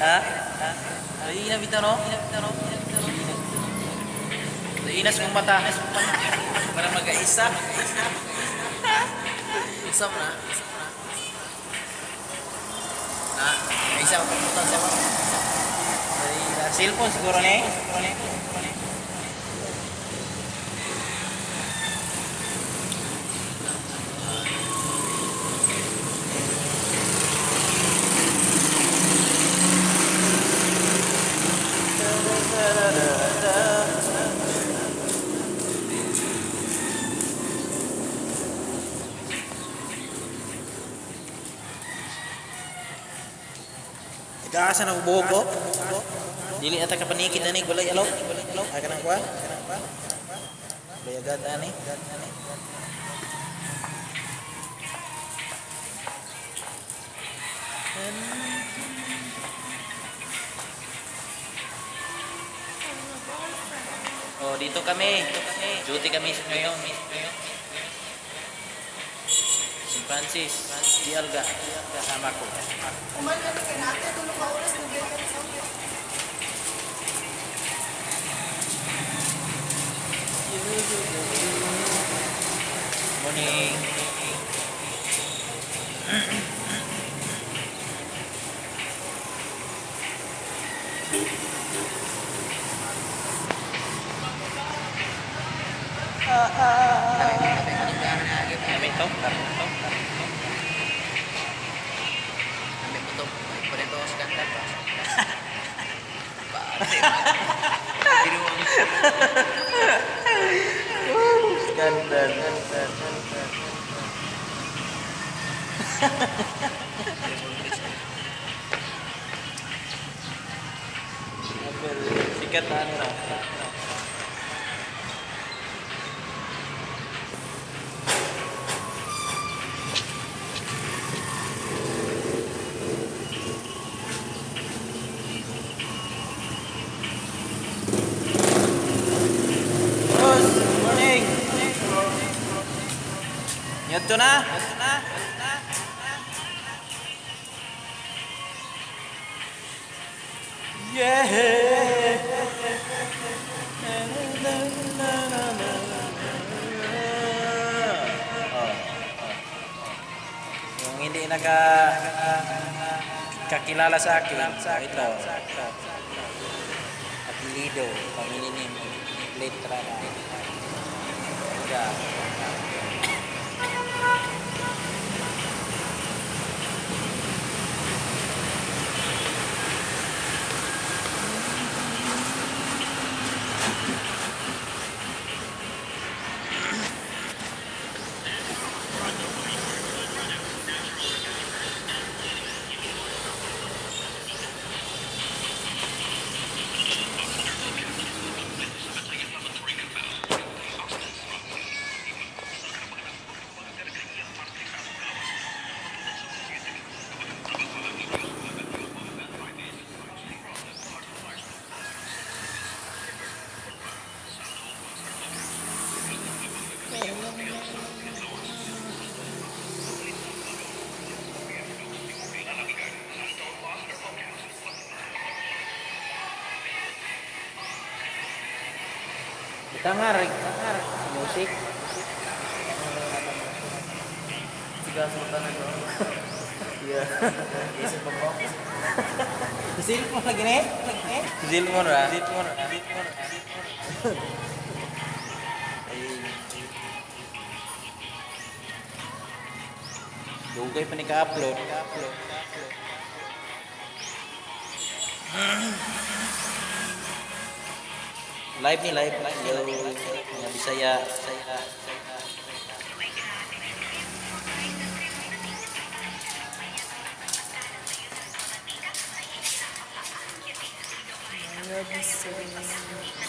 Ha? Ay, na bitaw, no? Inas kong mata. Para mag-aisa. Isa mo na. Na, isa ko pagputang sa mga. Cellphone siguro ni. Ikaasa na buhok ko. Dili ata ka panikit ani gulay alaw. Ay kanang kuha. Gulay agad ani. Oh, dito kami. Duty kami sa ngayon. Si Francis, si Alga, kasama ko. Kumain ka na ate, tulog ka oras, nag ka sa Morning. Kami ito. Kami mo to. Pareto ako sa kanta pa. Pate. Biruang. Skandal. Sikat na ano na. Boss, morning. Yadto na. Yeah. Oh. Yung hindi naka kakilala sa akin, ito. Apelido, family name, letra na. Ga. Tangar, tangar. Music. Sigas mo tanan ko. Yeah. Isip pa po. Cellphone lagi ni? Cellphone ra. Cellphone ra. Ay. Dugay pa ni ka-upload. Live ni live. Yo, mga Bisaya. Bisaya. Mga Bisaya.